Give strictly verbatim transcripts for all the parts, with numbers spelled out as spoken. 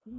Hemra,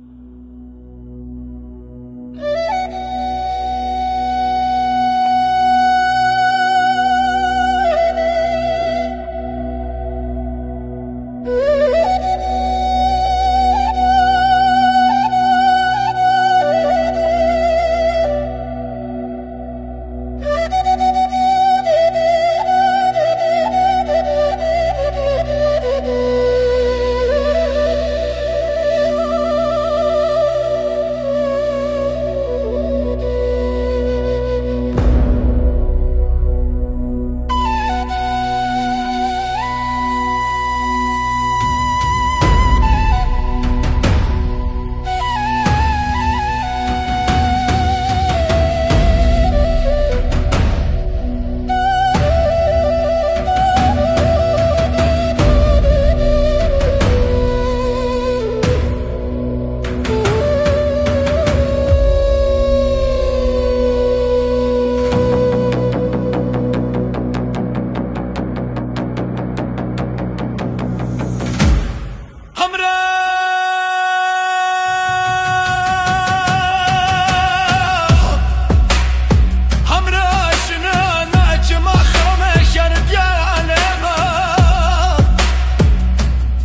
hemra şina naçima xame şer diyane.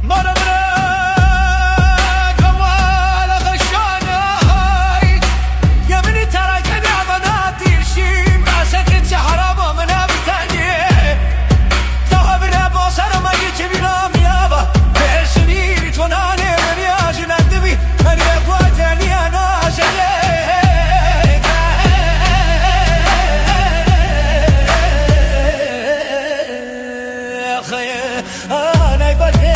Mara mra kamala xeşana hay. Yemini tara kedi avana tirşim. Asek çe haraba mına bitani. Sahibine basarım ay çevirem yaba. Beşini tonane ya jinadevi. Hani kuatani ana şeye. Anay bale,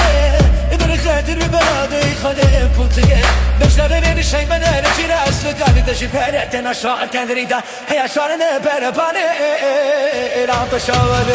ibn Xedir bade, xade pultige. Beşlere ne şeymen ele çira aslı kalite şipere tena şaten rida. Heya şarine bere bane, elan taşavade.